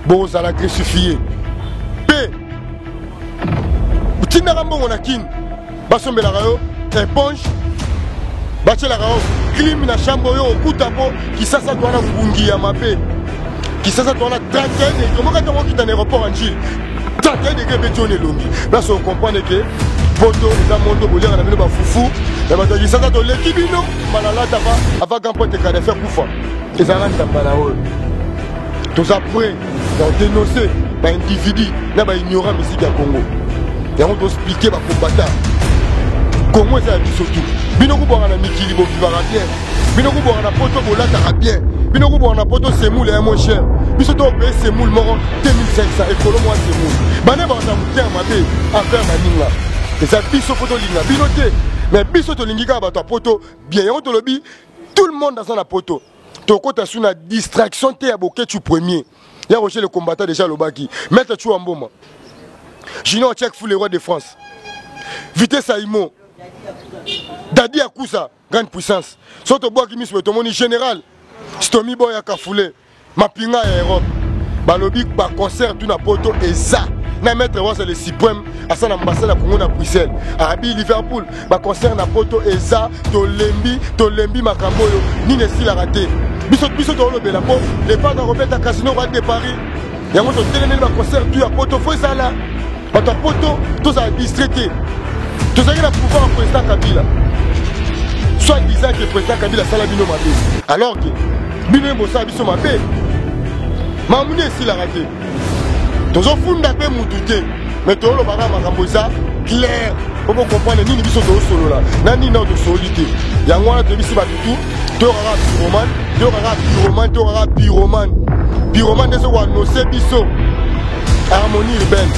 Bokozala crucifié. Pe otindaka mbongo na Kin, basombelaka yo éponge, batielaka yo clim na chambre oyo okuta mpo Kisasa to wana ngungi ya mabe. Kisasa to wana 31 degré, moko ntango okita na aéroport ya Njili 31 degré ebeti yo na elongi. Place ocomprendre ke poto eza moto, boliaka na bino bafufu ya bato ya Kisasa, toleki bino malalata ava grand pote Kadafi akufa ezalaka ndamba na oyo. Toza prêt ya kodénoncer baindividu na baignorant musique ya Congo. Yango toexplike bacombattant, Congo eza ya biso tu. Bino kobwaka na mikili bovivaka bien, bino kobwaka na poto bolataka bien, bino kobwaka na poto semoule ya moins cher. Biso topaye semoule moko 2500 ekolo mwa semoule. Bana bakata moke ya mabe affaire baninga eza biso mpo tolinga bino te, mais biso tolingi kaka bato ya poto bien. Yango tolobi tout le monde aza na poto, tokota su na distraction te ya Boketshu premier ya Roger le combattant déjà alobaki, maître Chua Mboma, Junior Check Fou, le roi de France, Vitesse Aimo, Dadi Akusa, grande puissance. So tobwaki miso tomoni général Stomi Boy Kafule, mapinga ya Europe. Balobi ba concert tout na poto eza na maître Waza le suprême asa na ambassade ya Congo na Bruxelles, abi Liverpool, ba concert na poto eza. Tolembi, tolembi makambo oyo nini esilaka te. Biso biso tolobela mpo le padre akobeta Casino Roi de Paris. Yango totelemeli ba concert tout ya poto fo ezala. Bato ya poto tozala distrait te. Tozalaki na pouvoir ya président Kabila, soit disant que président Kabila asala bino mabe, alors que bino ye bosala biso mabe. Mamuni esilaka te, tozofunda mpe mutu te, mais tolobaka makambo eza clair po bocomprendre nini biso tozosolola na nini nao tosoli te. Yango wana toyebisi bato tu, toyokaka pyromane, toyokaka pyromane, toyokaka pyromane, pyromane nde soki annonce biso harmonie urbaine.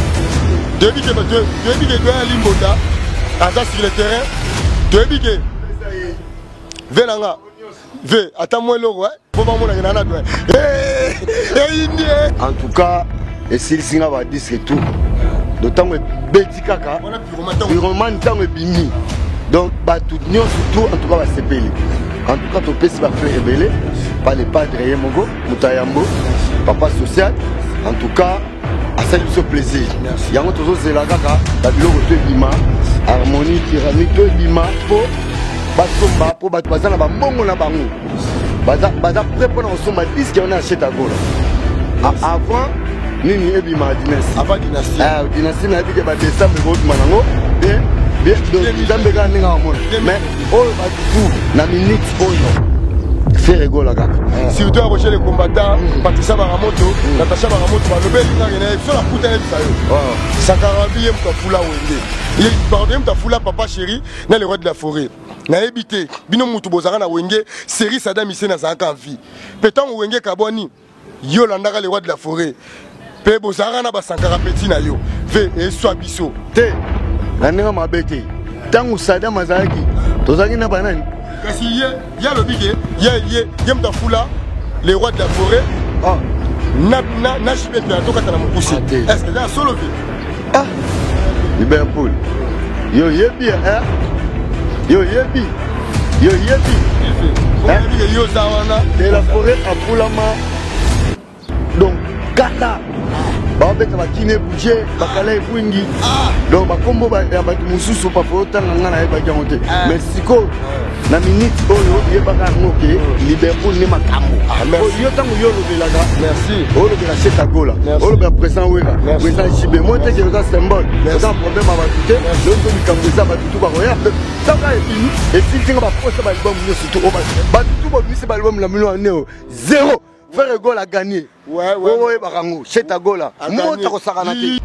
Toyebi ke, toyebi ke doyen Limbota aza sur le terrain, toyebi ke ve na nga ve ata mwa eloko po bamonake na na doyen eyindi. En tout cas esilisi nga badisque tout, do ntango ebeti kaka pyromane, ntango ebimi, donc bato nyonso tout en tout cas basepeli. En tout cas topesi bafleur ebele pa le padre ye moko, moto ya yambo, papa social. En tout cas asali biso plaisir. Yango tozozela kaka babiloko to ebima, harmonie pyramide to ebima mpo basomba, mpo bato baza na bambongo na bango, baza prêt mpona kosomba disque wana ya Chetagola avant nini ebima, dynastie. Avant dynastie. Dynastie nayebi ke badécembre ekobima nango bien bien. Donc Nzambe kaka ndenge amona, mais oyo bato tu na minute oyo Ferre Gola kaka. Surtout ya Roger le combattant, Patricia Baramoto, Natacha Baramoto, balobeli ngaki na ye biso nakuta yebisa yo Sankara bi ye moto afula Wenge ye, pardon, ye moto afula Papa Chéri na le roi de la forêt. Nayebi te bino mutu bozalaka na Wenge série Sadam Hussein azalaka en vie mpe ntango Wenge kabwani, yo olandaka le roi de la forêt mpe bozalaka na basankara petit na yo ve eswa biso. Te, na ndenge mabe te. Ntango Sadam azalaki, tozalaki na banani? Kasi ye ye alobi ke ye ye moto afula le roi de la forêt na JB mpe atokata na mokuse. Est ce que eza solo ve? Ah, Liverpool, yo yebi, eh? Yo yebi, yo yebi. Oyebi ke yo oza wana. De la forêt afulama donc kala baobeta bakine budget bakala ebwingi, donc bakombo ya bato mosusu papa otanga nga nayebaki yango te. Mais sikoyo na minute oyo yebaka yango ke Liverpool nde makambo. Yo ntango yo olobelaka, olobela Chetagola, olobela président Wera, président JB, moi teke oza symbole, oza problème ya bato te. Loso likambo eza bato tu bakoya saka ebimi esilisi nga baposa baalbum nyonso tu bato tu babimisi baalbum na mino aneo zéro. Ferre Gola a gagné. Ouais. Oyebaka yango, Chetagola moto akosakana te.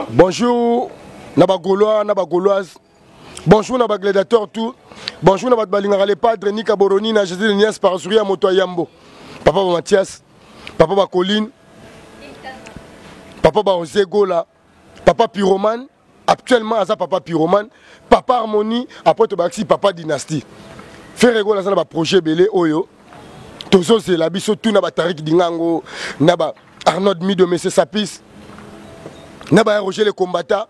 Bonjour na bagaulois na bagauloise, bonjour na bagladiateur tout, bonjour na bato balingaka le padre Nika Boroni na Jésus de Nias Parasuri ya moto ya yambo, papa ba Mathias, papa ba Colline, papa ba José Gola, papa Pyromane. Actuellement aza papa Pyromane, papa Harmonie, après tobakisi papa Dynastie. Ferre Gola aza na baprojet ebele oyo tozozela biso tu na batarik Dingango, na ba Arnold Mido, Monsieur Sapis, na ba Roger le combattant,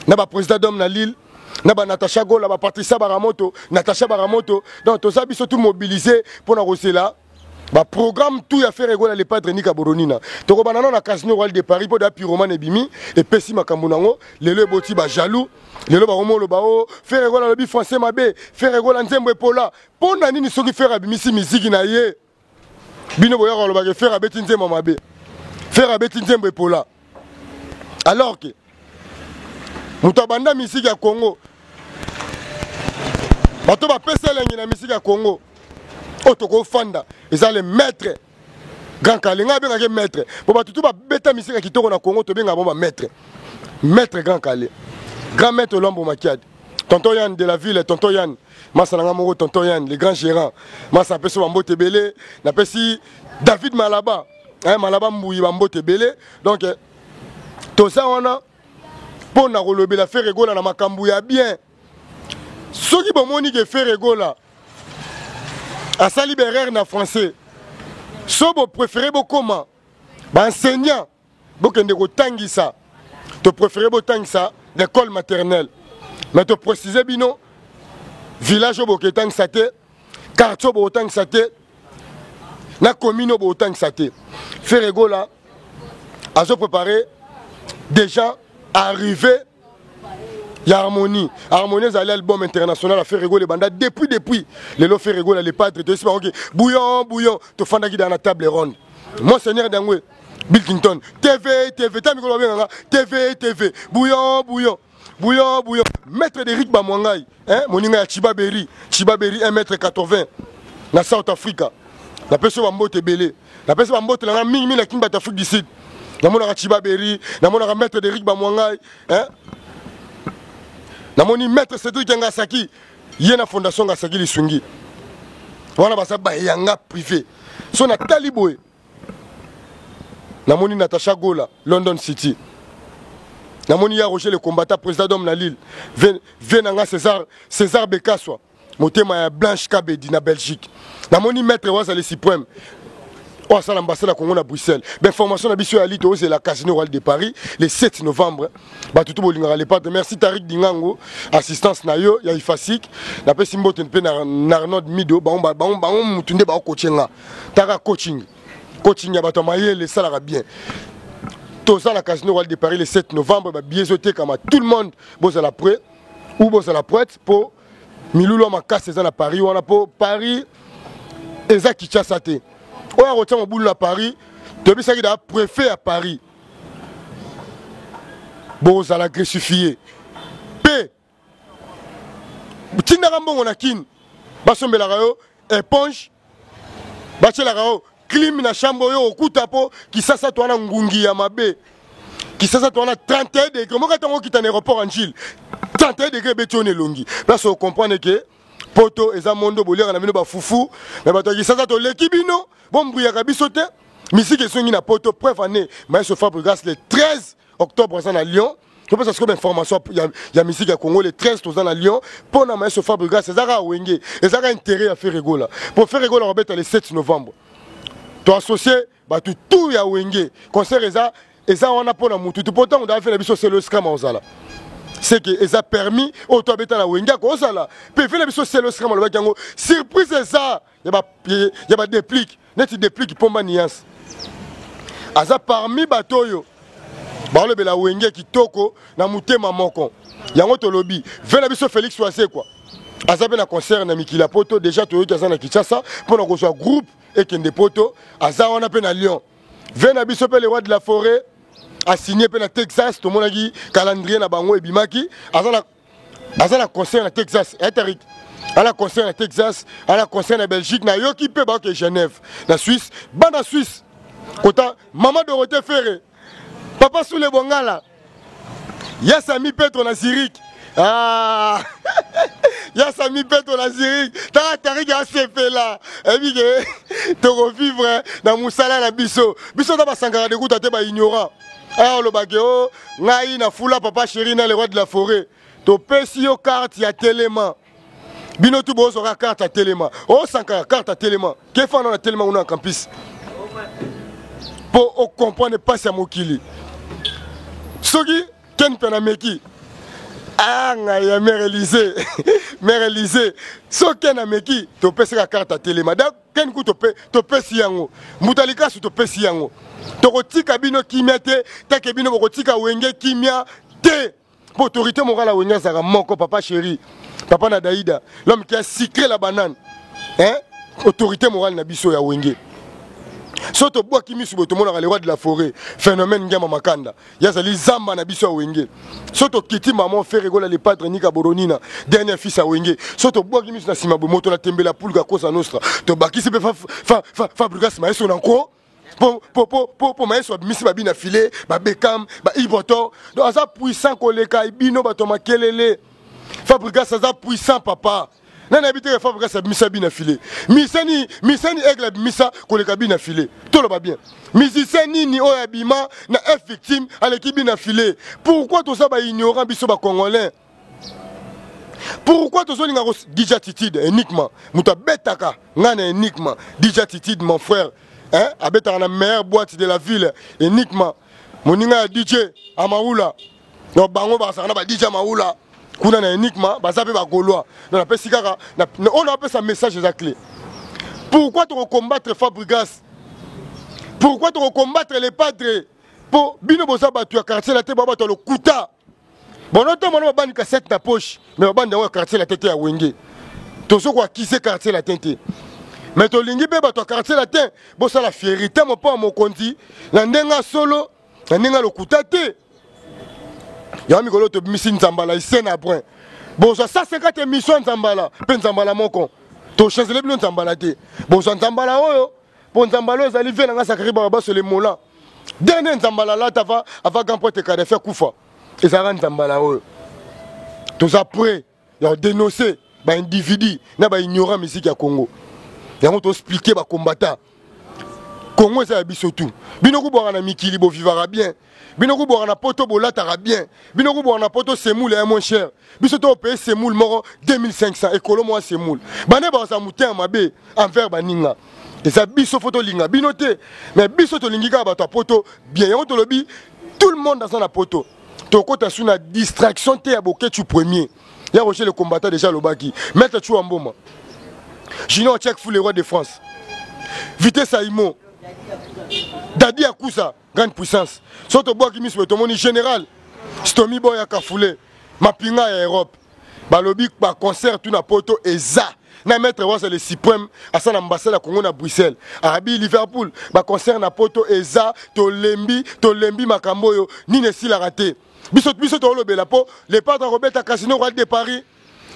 na ba président d'homme na Lille. Na ba Natacha Gola, ba Patricia Baramoto, Natacha Baramoto. Donc toza biso tout mobilisé pour na kosela ba programme tout ya Ferre Gola le Padre Nika Boronina. Tokobana na Casino Royal de Paris po da pyromane ebimi epesi makambo nango lelo eboti ba jaloux lelo bakomoloba o oh, Ferre Gola alobi français mabe, Ferre Gola nzembo epola. Mpo na nini soki Ferre abimisi miziki na ye bino boyaka kolobaka Ferre abeti nzembo mabe, Ferre abeti nzembo epola, alors que moto abanda misiki ya Congo, bato bapesa elengi na misiki ya Congo oyo tokofanda eza le maître Grand Kallé. Ngai abengaki maître po bato tu babeta misiki ya kitoko na Congo, tobengaka bango ba maître. Maître Grand Kallé, grand maître Lwambo Makiadi, tonton Yann de la ville, tonton Yann masa na nga moko, tonton Yann le grand gérant masa, apesi bambote ebele. Napesi David Malaba, hein, Malaba Mbuyi, bambote ebele. Donc toza wana mpo na kolobela Ferre Gola na makambo ya bien. Soki bomoni ke Ferre Gola asali berere na français, so bopréféré bokoma baenseignant, bokende kotangisa, topréféré botangisa l'école maternelle, mais toprécise bino village oyo boketangisa te, quartier oyo bokotangisa te, na commune oyo bokotangisa te. Ferre Gola azo préparé déjà arrivé ya Harmonie. Harmonie ezali album international ya Ferre Gola ebanda depuis. Lelo Ferre Gola le Padre, toyesi bango ke bouillon bouillon. Tofandaki dans la table ronde, Monseigneur Dangwe, Bill Clinton TV TV, ta mikolo babenganga TV TV, bouillon bouillon bouillon bouillon. Maître Derrick Bamwangai, hein, moninga ya Chibaberi, Chibaberi 1 m 80 na South Africa, napesi yo bambote ebele. Napesi bambote nanga mingi mingi na Kimbato, Afrique du Sud. Namonaka Chibaberi, namonaka maître Derrick Bamwangai, hein? Namoni maître Cédric Ngasaki, ye na fondation Ngasaki Lisungi wana, baza bayanga privé. So natali boye, namoni Natacha Gola, London City. Namoni ya Roger le combattant, président d'homme na Lille, ve nanga César, César Bekaswa, motema ya Blanche Kabedi na Belgique. Namoni maître Waza le suprême oyo asala ambassade ya Congo na Bruxelles. Bainformation na biso ya li, tozela Casino Royal de Paris le 7 novembre. Bato to bolingaka le Padre, merci. Tarik Dingango, assistance na yo ya Ifasik, napesi mbote mpe na Arnold Mido. Bango mutu nde baokoche nga. Taka coaching, coaching ya bato ya mayele esalaka bien. Toza na Casino Royal de Paris le 7 novembre, babillet ezotekama. Tout le monde bozala prêt ou bozala prête mpo milulu ya makasi eza na Paris wana, mpo Paris eza Kinshasa te. Oyo akotia mobulu na Paris, toyebisaki da préfet ya Paris, bozala gratifié mpe tindaka mbongo na Kini, basombelaka yo éponge, batielaka yo clim na chambre oyo okuta, mpo Kisasa to wana ngungi ya mabe. Kisasa to wana 31 degré moko, ntango okita na aéroport ya Njili, 31 degré ebeti oyo na elongi. Place ocomprendre ke poto eza mondo, boliaka na bino bafufu, me bato ya Kisasa toleki bino, bombruyaka biso te. Misiki esongi na poto, preuve année maestro Fabregas le 13 octobre aza na Lyon. Topesa sikoyo bainformation ya misiki ya Congo. Le 13 toza na Lyon mpo na maestro Fabregas. Eza kaka Wenge, eza kaka intérêt ya Ferre Gola, po Ferre Gola kobeta le 7 novembre. Toassocie bato tout ya Wenge. Concert eza wana mpo na mutu tu, mpo ntango daa fe na biso Selo Scram ozala, c'est que eza permis oyo to abeta na Wenge akozala mpe fe na biso Selo Scram. Alobaki yango, surprise eza ya badéplique neti déplique Pomba Niance aza parmi bato oyo balobela Wenge kitoko na motema moko. Yango tolobi ve na biso Félix Wazekwa aza mpe na concert na mikili ya poto. Déjà toyoki aza na Kinshasa mpona kozwa groupe ekende poto, aza wana mpe na Lyon. Ve na biso mpe le roi de la forêt asigné mpe na Texas. Tomonaki calendrier na bango ebimaki, aza na concert na Texas. Etarik aza na concert na Texas, aza na concert na Belgique, nayoki mpe baoke Genève na Suisse. Bana Suisse kota mama Dorothée Ferre, papa Sule Bongala, ya Sami Petro na Zurich. Ah, ya Sami Petro na Zurich. Tala Tariki asepela, eyebi ke tokovivre na mosala na biso. Biso ata basankaka dekuta te, baignorant aya olobaki o ngai na fula papa chéri na le roi de la forêt. Topesi yo carte ya telema, bino tu bozwaka carte ya telema. Osankaka carte ya telema, kefana na telema kuna na campus mpo ocomprendre mpasi ya mokili. Soki ken mpe na meki. Ah ngai ya mère Elysée, mère Elysée, soki nameki topesaka carte atelema. Da ken ku tope topesi yango. Mbuta likasu topesi yango. Tokotika bino kimia te, take bino bokotika wenge kimia te. Po autorité morale ya wenge azalaka moko papa chéri, papa na Daïda, l'homme qui a sucré la banane. Hein? Autorité morale na biso ya wenge. So tobwaki misu boye tomonaka le roi de la forêt, phénomène Ngiama Makanda. Ye azali zamba na biso ya wenge. So tokiti maman Ferre Gola le padre Nika Boronina, dernier fils ya wenge. So tobwaki misu na sima boye moto na tembela pulga Cosa Nostra. Tobakisi pe Fabregas Maestro na nko. Po po po po po maestro abimisi ba bina filet, ba Beckham, ba Iboto. Donc aza puissant koleka bino bato makelele. Fabregas aza puissant papa. Nani ayebi te ke Fabregas abimisa bina filet? Miseni, miseni Aigle abimisa koleka bina filet. Toloba bien. Musicien nini oyo abima na F victime aleki bina filet? Pourquoi toza ba ignorant biso ba congolais? Pourquoi tozolinga ko DJ Attitude Enigma moto abetaka ngai na Enigma DJ Attitude mon frère hein abetaka na meilleure boîte de la ville Enigma moninga ya DJ Amaula. Donc bango bazalaka na ba DJ Maula kuna na Enigma baza pe ba Gaulois. Donc napesi kaka oyo napesa message eza clé. Pourquoi toko combattre Fabregas? Pourquoi toko combattre les padres? Po bino boza bato ya quartier la te, ba bato ya lokuta. Bono to mono babandi cassette na poche, mais babandi yango ya quartier la te te ya Wenge. Tozo ko accuser quartier latin te. Mais tolingi pe bato ya quartier latin bosala fierté mopo ya mokonzi na ndenge solo na ndenge ya lokuta te. Yango mikolo tobimisi Nzambala ise na brun. Bozwa 150 émission ya Nzambala pe Nzambala moko. Tochangele bino Nzambala te. Bozwa Nzambala oyo po Nzambala oyo ezali vie na nga Zakari Barabaso le Mola. Dernier Nzambala alata ava ava grand prêtre Kadhafi akufa. Ezalaka Nzambala oyo. Toza prêt ya dénoncer ba individu na ba ignorant musique ya Congo. Yango to expliquer ba combattants. Congo eza ya biso tout. Bino kubwaka na mikili bo vivaka bien. Bino kubwaka na poto bolataka bien. Bino kubwaka na poto semoule ya moins cher. Biso to payer semoule moko 2500 ekolo mwa semoule. Bane ba za mutin mabe envers baninga. Eza biso faut tolinga bino te. Mais biso tolingi kaka bato ya poto bien. Yango tolobi tout le monde aza na poto. Tokota su na distraction te ya Boketshu premier. Ya Roger le combattant déjà lobaki. Maître Chua Mboma. Junior Tchèque fou le roi de France. Vitesse Aimo. Dadi Akusa, grande puissance. Soto boaki miso tomoni général. Stomy Boy Kafoulé. Mapinga ya Europe. Balobi ba concert tout na poto eza. Na maître Waza le suprême asa na ambassade ya Congo na Bruxelles. Arabi Liverpool ba concert na poto eza tolembi tolembi makambo oyo nini esilaka te. Biso biso tolobela po le padre akobeta casino Royal de Paris.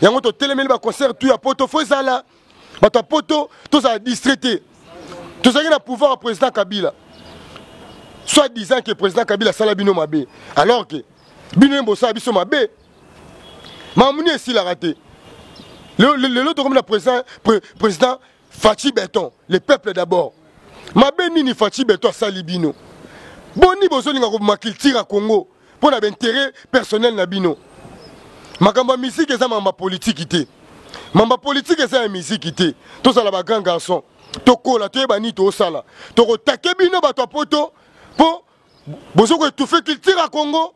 Yango totelemeli ba concert tout ya poto faut ezala. Bato ya poto tozala distrait te. Tozalaki na pouvoir ya président Kabila. Soit disant que président Kabila asala bino mabe alors que bino ye bosala biso mabe. Mamuni esilaka te. Lelo tokomi na président président Fatshi Beton, le peuple d'abord. Mabe nini Fatshi Beton asali bino? Boni bozolinga koboma culture ya Congo mpo na ba intérêt personnel na bino. Makambo ya musique eza makambo ya politique te. Makambo ya politique eza ya musique te. Tozala ba grand garçon. Tokola toyeba nini tosala. Tokotake bino bato ya poto mpo bozo ko étouffer culture ya Congo.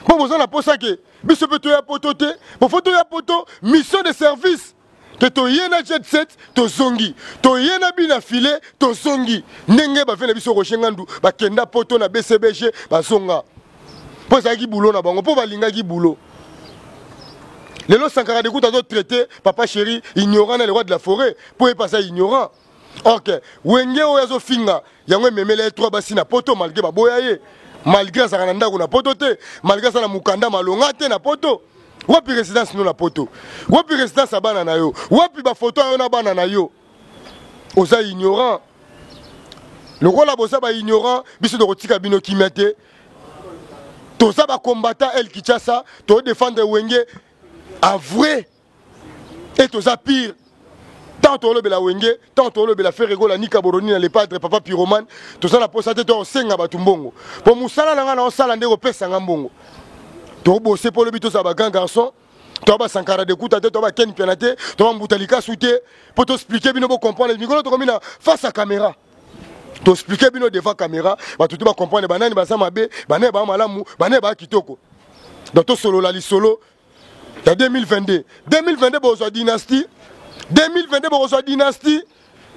Mpo boza na posa ke biso mpe toya poto te. Po fo toya poto mission de service. Ke toye na jet set tozongi, toye na bina filet tozongi. Ndenge ba na biso Roger Ngandu bakenda poto na BCBG bazonga. Po ezalaki boulot na bango, po balingaki boulot. Lelo Sankara Dekuta azo traiter papa chéri ignorant na le roi de la forêt, po ye pasa ignorant. Ok, wenge oyo azo finga yango ememela ye 3 basi na poto malgré baboya ye, malgré azalaka na ndako na poto te, malgré aza na mukanda malonga te na poto. Wapi résidence no na poto? Wapi résidence ya bana na yo? Wapi ba photo ya yo na bana na yo? Oza ignorant. Lokola boza ba ignorant, biso tokotika bino kimia te. Toza ba combattant El Kinshasa, to défendre wenge en vrai. Et toza pire. Tant tolobela wenge, tant tolobela Ferre Gola, Nika Boroni na le padre papa pyromane, toza na posa te to osenga bato mbongo. Po musala na nga na osala nde kopesa nga mbongo. To bosser po lobi toza ba grand garçon, to ba Sankara de Kuta te, to ba Ken Piana te, to ba Mbuta Likasu te, po to expliquer bino bo comprendre mikolo tokomi na face à caméra. To expliquer bino devant caméra, bato to ba comprendre banani baza mabe, banani ba malamu, banani ba kitoko. Donc to solola lisolo. Ya 2022, 2022 bozwa dynastie, 2022 bokozwa dynastie.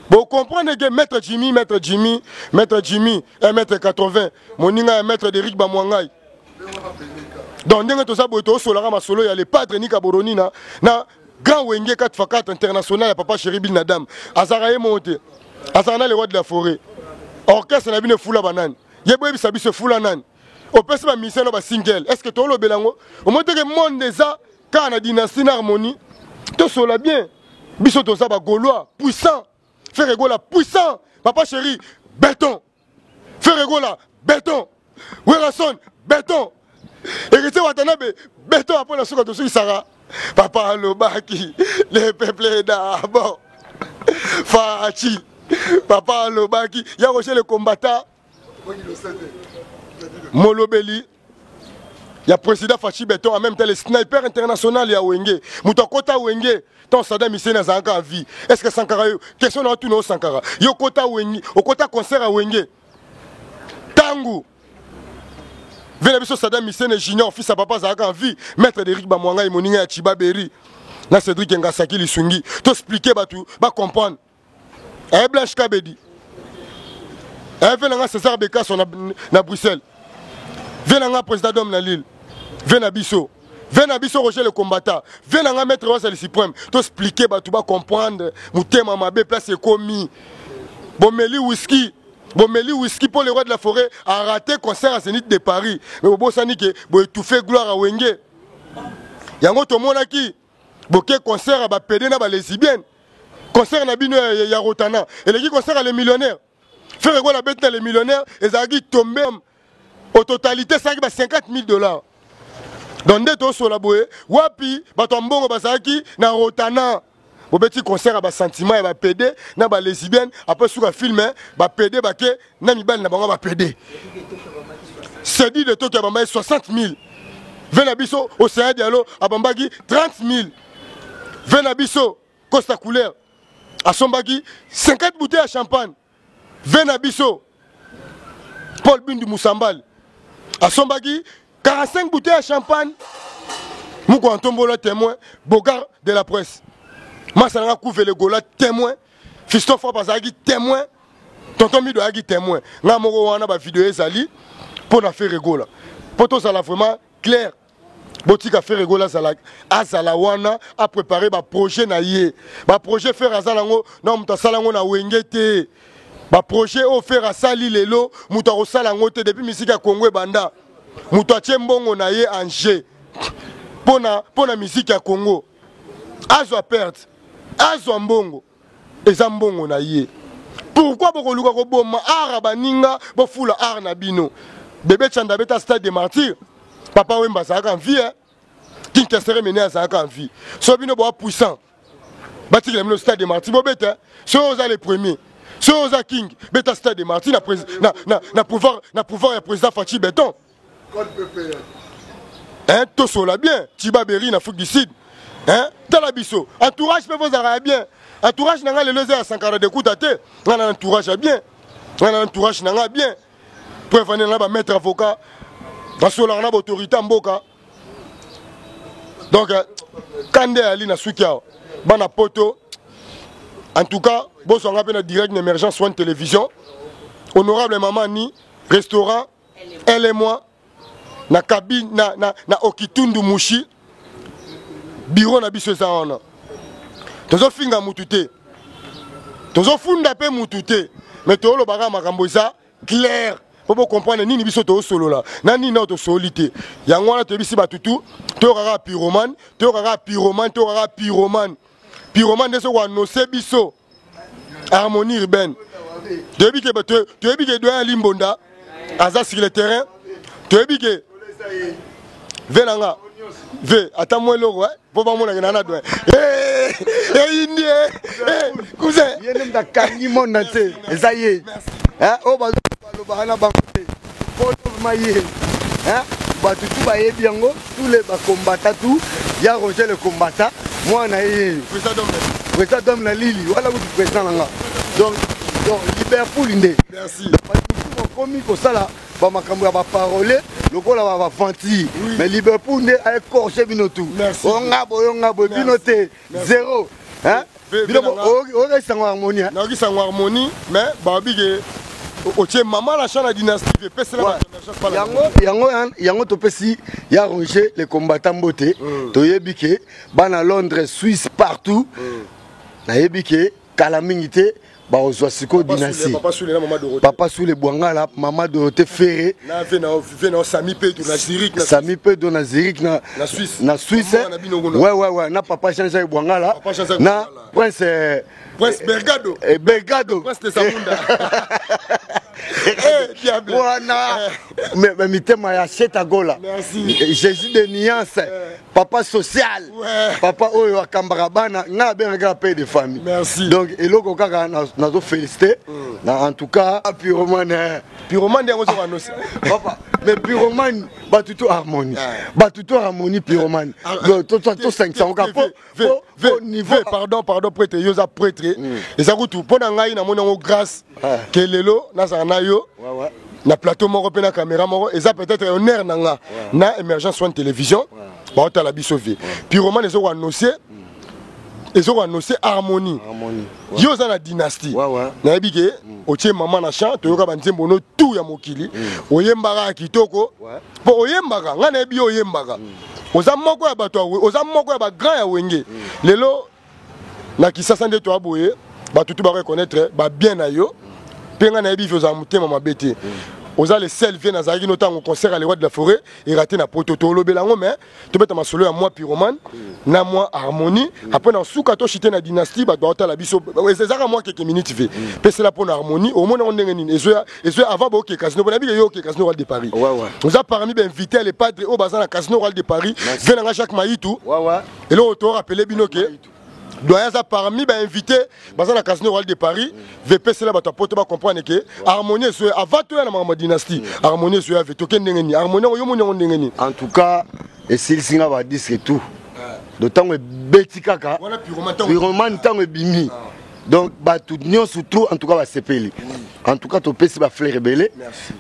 Bocomprendre que maître Jimmy, maître Jimmy, maître Jimmy, 1 mètre 80, moninga ya maître Derrick Bamwangai. Donc ndenge toza boye, tosolaka masolo ya le padre Nika Boronina na grand Wenge 4x4 international ya papa chéri Bin Adam. Azalaka ye moko te, azalaka na le roi de la forêt. Orchestre na bino efula banani? Ye boyebisa biso, efula nani? Opesi bamusicien no basingle, est ce que tolobela yango? Omoi teke monde eza kaka na dynastie na harmonie. Tosola bien, biso toza bagaulois puissant. Ferre Gola puissant, papa chéri béton, Ferre Gola béton, Werrason béton, Héritier Watanabe béton. Apo na suka tosukisaka, papa alobaki: "Le peuple d'abord." Fatshi, papa alobaki ya Roger le combattant, molobeli ya président Fatshi Béton, en même temps le sniper international ya Wenge. Moto akota Wenge tant Saddam Hussein azalaka en vie. Est ce que Sankara, yo question na tuna o, Sankara, yo kota Wenge, okota concert ya Wenge ntango ve na biso Saddam Hussein Junior, fils ya papa, azalaka en vie? Maître Derrick Bamwangai, moninga ya Chiba Beri na Cédric Ngasaki Lisungi, toexpliquer bato bacomprendre. Aye Blanche Kabedi, aye ve nanga César Bekaso na Bruxelles, ve nanga président d'homme na Lille, ve na biso, ve na biso Roger le combattant, ve nanga maître Wasali suprême. Toexpliquer bato bacomprendre. Motema mabe place ekomi, bomeli whisky, bomeli whisky mpo le roi de la forêt a raté concert à Zénith de Paris, mais bobosani ke boétouffe gloire ya Wenge. Yango tomonaki boke concert ya bapédé na balesbienne. Concert na bino ya Rotana eleki concert ya le millionnaire Ferre Gola beti na le millionnaire, ezalaki tombe au totalité esalaki ba 50 000 $. Donc nde tosola boye, wapi bato ya mbongo bazalaki na Rotana? Bobeti concert ya basentiment ya bapédé na balesbienne. Après suka film, bapédé bake na mibali na bango bapédé. Sedi de Toki abambaki 60 000, ve na biso Océan Dialo abambaki 30 000, ve na biso Costa Couleur asombaki 50 bouteille ya champagne, ve na biso Paul Bindu Musambali asombaki 45 bouteille ya champagne. Moko antombola témoin, bogard de la presse, masalanga Kuvele Gola témoin, Fiston Fop azalaki témoin, tonton Mido ayaki témoin. Nga moko wana bavideo ezali mpo na Ferre Gola, mpo tozala vraiment clair. Botika Ferre Gola azala, azala wana apréparé baprojet na ye. Baprojet Ferre aza nango na moto asala yango na Wenge te. Baprojet oyo Ferre asali lelo, moto akosala yango te. Depuis misiki ya Kongo ebanda, moto atie mbongo na ye en jeu mpo na misiki ya Kongo, azwa perte, azwa mbongo, eza mbongo na ye. Pourquoi bokoluka koboma art baninga, bofula art na bino? Bebe Chanda beta Stade de Martyr, papa Wemba azalaka en vie, King Kester Mene azalaka en vie. So bino boa puissant, batikela bino Stade de Martyr, bobeta. Soki oza le premier, soki oza king, beta Stade de Martyr na pouvoir ya président Fatshi Béton. Hein, tosola bien. Tiba Beri na Afrique du Sud, hein, tala biso entourage mpe bozalaka ya bien. Entourage na ngai lelo eza ya Sankara Dekuta te. Ngai na entourage ya bien, ngai na entourage na ngai bien. Po evandela na bamaître avocat, basolaka na baautorité ya mboka. Donc kande ali na suki awa, bana poto. En tout cas bozwanga mpe na direct na Émergence One Télévision. Honorable mama ni restaurant Elle et moi na cabine na Okitundu Mushi, bureau na biso eza wana. Tozofinga mutu te, tozofunda mpe mutu te, mais toolobaka makambo eza clair mpo bocomprendre nini biso toosolola na nini nao tosoli te. Yango wana toyebisi bato tu, toyokaka pyromane, toyokaka pyromane, toyokaka pyromane, pyromane nde soki annonce biso harmonie urbaine. Toyebi ke doyen Limbonda aza sur le terrain. Toyebi ke ve na nga ve ata mwa eloko mpo bamonake na doyen eyindi, cousin. Ye nde moto akangi monde te, eza ye oyo balobaka na bango te mpo ma ye. Bato tu bayebi yango, tous les bacombattants, tout ya Roger le combattant, mwana ye. Président dome na Lili wana kutu président na nga. Donc Liverpool nde bato mosusu bakomi kosala. Bamakambo ya baparole lokola baventure, mais Liverpool nde aécorche bino tout. Onga boye, onga boye, bino te, zéro. Bino oyoki sango Harmonie? Nayoki sango Harmonie, mais balobi ke otie mama na champ na Dynastie, epesela. Yango yango topesi ya Roger le combattant mbote. Toyebi ke bana Londres, Suisse, partout, nayebi ke kala mingi te bakozwa sikoyo Dynastie. Papa Sule Bwangala, mama Dorothée Ferre, Sami Pedo na Zurich, na Suisse. Ouais, na papa Jean Jacques Bwangala, na prince Prince Bergado. Eh, Bergado. Prince de Zamunda. Wana mitema ya Shetagola, Jésus de nuance, papa social, papa oyo akambaka bana. Ngai abengaka père de famille. Merci. Donc eloko kaka nazo félicité na, en tout cas, Pyromane. Pyromane yango ozo annonce. Papa, mais Pyromane, bato to Harmonie, bato to Harmonie, Pyromane, donc tosangisa yango po niveau. Pardon, pardon, prêtre, yo oza prêtre. Eza kutu mpo na ngai, namoni yango grâce ke lelo nazala na yo na plateau moko mpe na caméra moko. Eza peut-être honneur na nga na Émergence One Télévision baotala biso. Vie Pyromane ezoko annonce, ezoko annonce Harmonie. Yo oza na Dynastie, nayebi ke otie mama na champ. Toyoka banzembo no tout ya mokili, oyembaka ya kitoko mpo oyembaka. Ngai nayebi yo oyembaka, oza moko ya bato, oza moko ya bagrand ya Wenge. Lelo na Kisasa nde toya boye, bato tu bareconnaître babien na yo. Mpe ngai nayebi vi ozala motema mabe te. Oza le seul vie nazalaki no ntango concert ya le roi de la forêt eraté na Poto. Tolobela yango, mais tobeta masolo ya mwa Pyromane na mwa Harmonie. Après na suka toshite na Dynastie. Bato baotala biso, ezaka mwa quelques minutes. Ve pesela mpo na Harmonie, omoni yango ndenge nini ezoya? Ezoya avant boke Casino, mpo nayebi ke yo oke Casino Royal de Paris. Oza parmi bainvité ya le padre oyo baza na Casino Royal de Paris. Ve nanga Jacques Mayitu, eloko torapele bino ke doyen aza parmi bainvité baza na Casino Royal de Paris. Vpesela bato ya Poto bacomprendre ke Harmonie ezoya avant toya na makambo ya Dynastie. Harmonie ezoya, ve toke ndenge nini? Harmonie yango, yo moni yango ndenge nini? En tout cas, esilisi nga badisque tout. Donc ntango ebeti kaka Pyromane, ntango ebimi, donc bato nyonso tout, en tout cas basepeli. En tout cas topesi bafleur ebele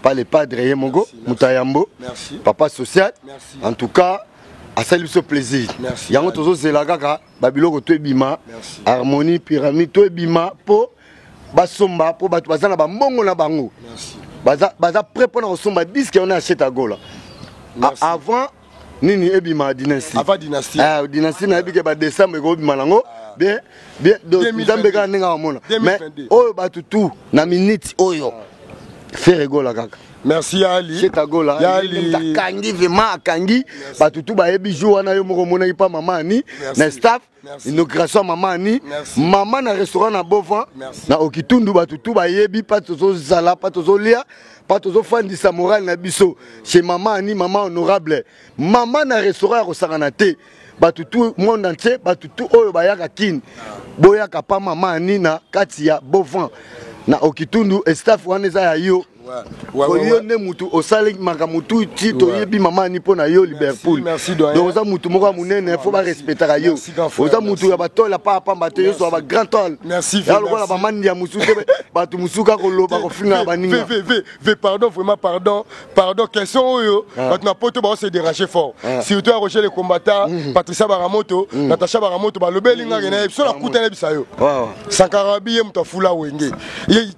pa le padre ye moko, moto ya yambo, papa social. En tout cas asali biso plaisir. Yango tozozela kaka babiloko to ebima, Harmonie, Pyramide to ebima mpo basomba, mpo bato baza na bambongo na bango, baza prêt mpona kosomba disque wana ya Shetagola avant nini ebima, Dynastie. Avant Dynastie. Ah, Dynastie nayebi ke badécembre ekobima nango bien bien. Nzambe kaka ndenge amona, mais oyo bato tout na minute oyo, Ferre Gola kaka. Merci Ali. Shetagola akangi, vraiment akangi bato tu. Bayebi jour wana yo moko omonaki pa mama Ani na staff, inauguration ya mama Ani, mama na restaurant na Bovan na Okitundu. Bato tu bayebi pa tozozala, pa tozolia, pa tozofandisa morale na biso chez mama Ani, mama honorable, mama na restaurant ya kosangana te. Bato tu monde entier, bato tu oyo bayaka Kini, boyaka pa mama Ani na kati ya Bovan na Okitundu. Staff wana eza ya yo, yo nde mutu osali makambo tu ti toyebi mama Ani mpo na yo, Liverpool. Donc oza mutu moko ya monene, fo barespectaka yo. Oza mutu ya batole apa apamba te, yo ba grand tole ya lokola bamandi ya mosusu te, bato mosusu kaka koloba, kofinga baninga. Pardon, vraiment pardon, pardon. Question oyo, bato na Poto bao se déranger fort, surtout ya Roger le combattant, Patricia Baramoto, Natacha Baramoto. Balobeli ngaki na ye biso nakuta nayebisa yo Sankara bi ye moto afula Wenge,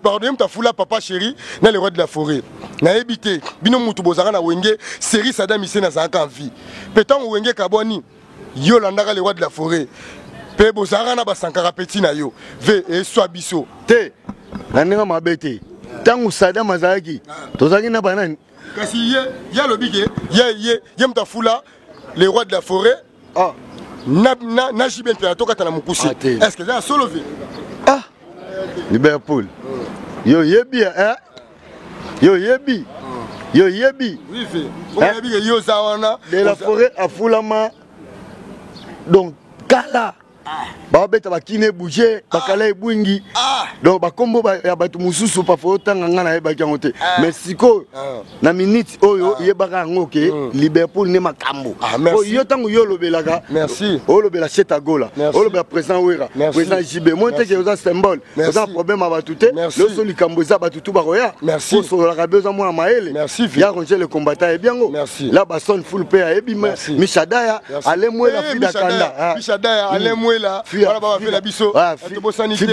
pardon, ye moto afula papa chéri na le roi de la forêt. Nayebi te bino mutu bozalaka na Wenge série. Sadam Hussein azalaka en vie mpe ntango Wenge kabwani, yo olandaka le roi de la forêt mpe bozalaka na basankara peti na yo ve eswa biso. Te, na ndenge mabe te. Ntango Sadam azalaki, tozalaki na banani? Kasi ye, ye alobi ke ye moto afula le roi de la forêt na JB Mpiana. Tokata na mokuse, est ce que eza ya solo, ve? Ah, Liverpool, yo yebi, eh? Yo yebi, yo yebi. Oyebi ke yo oza wana. De la forêt afulama donc kala. Baobeta bakine bouge, bakala ebwingi. Donc bakombo ya bato mosusu parfois otanga, nga nayebaki yango te. Mais sikoyo, na minute oyo, yebaka yango ke Liverpool nde makambo. Ah, merci. Po yo, ntango yo olobelaka, Merci. olobela Chetagola, Merci. olobela président Wera, Merci. président JB, moi teke oza symbole. Merci. Oza na problème ya bato te. Merci. Loso likambo eza, bato tu bakoya. Merci. Osololaka be, oza mwana mayele. Merci, Ya Roger le combattant ayebi yango. Merci. La Bason full mpe ayebi. Merci. Mishadaya, Merci. Alemwela, Eh, Fida Michadaya, Kanda. Ah. Michadaya, Alain Mwela, wana ba na biso. Tobosani te.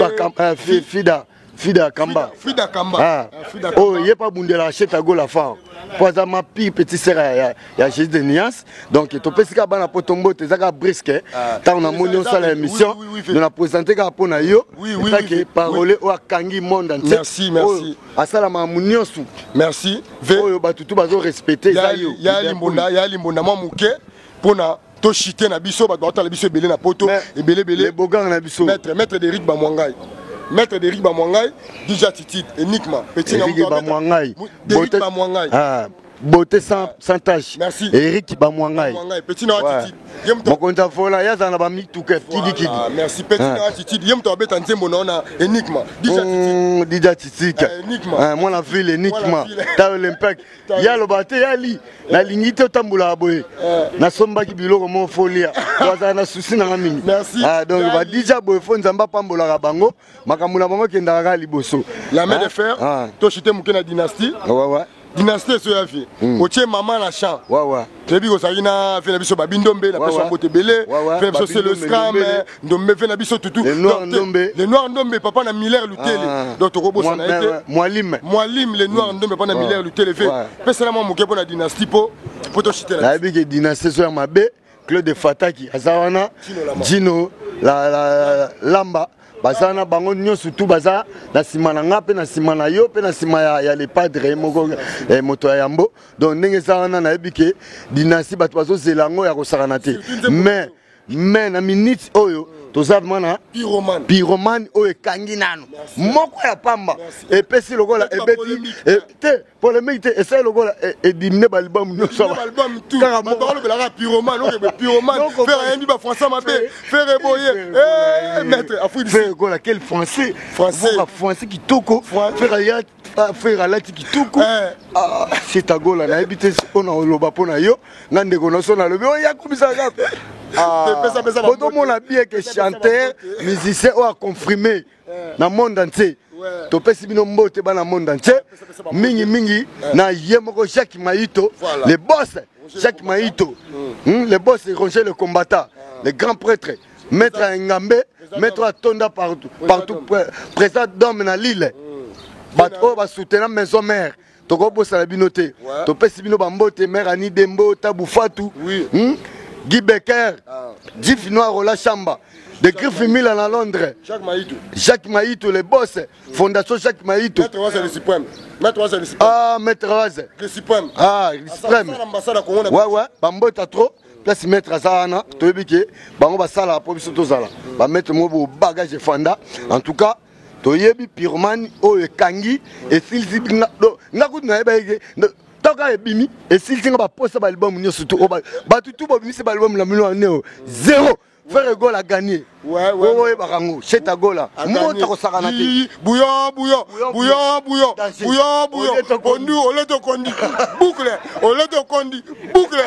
Fida, Fida Kamba. Frida Kamba. Ah. Ah, Frida Kamba. Oyo ye mpe abundelaka Chetagola fort, mpo aza ma pire petit sœur ya Jésus de Nuance. Donc topesi kaka bana po tombote, eza kaka briske. Ntango namoni osala émission, Oui. no na présente kaka mpo na yo Oui, etake parole oyo akangi monde entier. Merci, merci. Oyo asalamaka mu nyonso Merci. V. oyo bato tu bazorespecte, eza yo. Ya Limbonda, ya Limbonda, mwa moke mpona toshite na biso, bato baotala biso ebele na poto, ebele ebele. Boganga na biso. Maître Derrick Bamwangai, maître Derrick Bamwangai, DJ Attitude Enigma, petit na Eric moto Bamwangai. Derrick Bamwangai. Ah, beauté sans tache. Merci. Eric Bamwangai. Bamwangai, petit na attitude. Ye moto Mokonzi avola, ye azala na bamituka kidikidi. Voilà, merci, petit na attitude. Ye moto abeta nzembo na ona Enigma, DJ Attitude. DJ Attitude. Eh, Enigma. Ah, mwana ville Enigma. Mwana ville. Ta Olympique. Ye aloba te, yali nalingi te otambolaka boye, nasombaki biloko moko folia, to azala na susi nanga mingi. Merci. Ah, donc Yali. badija boye, fo Nzambe apambolaka bango, makambo na bango ekendaka kaka liboso. La main Ah, de fer. ah. Toshite moke na dynastie. Ouais. Dynastie eso ya vie, otie mama na champ. Ouais. Toyebi kozalaki na vie na biso Babi Ndombe na peso mbote ebele, vie na biso Babi Selo Ndombe, Scram. Ndombele. Ndombe, vie na biso Tutu. Le Noir Donc, Ndombe. Le Noir Ndombe, papa na Miller Lutele. Donc tokobosana ye te. Mwalime. Mwalim le Noir Ndombe, papa na Miller Lutele. Ve, pesala mwa moke mpo na dynastie, po toshitela. Nayebi ke dynastie so ya mabe, Claude Fataki aza wana. Gino Lamba. Gino Lamba, baza wana, bango nyonso tu baza na nsima na nga mpe na nsima na yo mpe na nsima ya le padre ye moko, moto ya yambo. Donc ndenge eza wana, nayebi ke dynastie bato bazozela yango ya kosakana te. Mais na minute oyo toza vraiment na Pyromane. Pyromane oyo ekangi nano moko ya pamba, epesi lokola Ebeti ba ebeti polémique. Te, polémique te, esali lokola edimine balibamu nyonso. Album tout Kaka bato moko. balobelaka Pyromane, okebe Pyromane. Donc, Ferre ayembi bafrançais mabe, Ferre boye. Eh, maître Afrique du Sud. Ferre Gola, quel français! Français. Mboka français kitoko. Français. Ferre aya, ah, Ferre alati kitoko. Eh. Ah, Setagola, nayebi te mpo na oloba mpo na yo, nga ndeko nyonso nalobi oyo yakomisaka. Pesa, pesa ba Botomona bien ke Pesa, pesa chanteur, ba musicien oyo aconfirme na monde entier. Topesi bino mbote, bana monde entier, pesa ba mingi mingi na ye moko Jacques Maito, Voilà. le boss Jacques Maito, le boss Roger le combattant, le grand prêtre, maître ya Ngambe, maître atonda partout partout, président d'homme na Lille, bato oyo basoutenant maison mère, tokobosana bino te. Topesi bino bambote, mare Ani Dembo, Tabu Fatu, Guy Becker, Jif Noir, Ola Chamba de Griffe Mila na Londres. Jacques Maïtou. Jacques Maïto, le boss, fondation Jacques Maïto. Maître Waza le suprême, Maître Waza le suprême. Ah, maître Waze. Le suprême. Ah, le suprême. Asala ambassade ya Congo na Ouais, bambota trop, place maître aza wana, toyebi ke bango basalaka mpo biso tozala bamaître moko bo bagage efanda. En tout cas toyebi Pyromane oyo ekangi, esilisi nga kutu nayeba eke ntango ebimi, esilisi nga baposa baalbum nyonso tu oyo bato tu babimisi baalbum na mino ane oyo, zéro. Ferre Gola a gagné. Ouais. Oyo oyebaka yango, Chetagola, mota kosakana te. Yi, bouillon, bouillon, Bouillon, bouillon, bouillon, Danger. bouillon, bouillon. Ole tokondi. Pondu, ole tokondi, boucle, ole tokondi, boucle.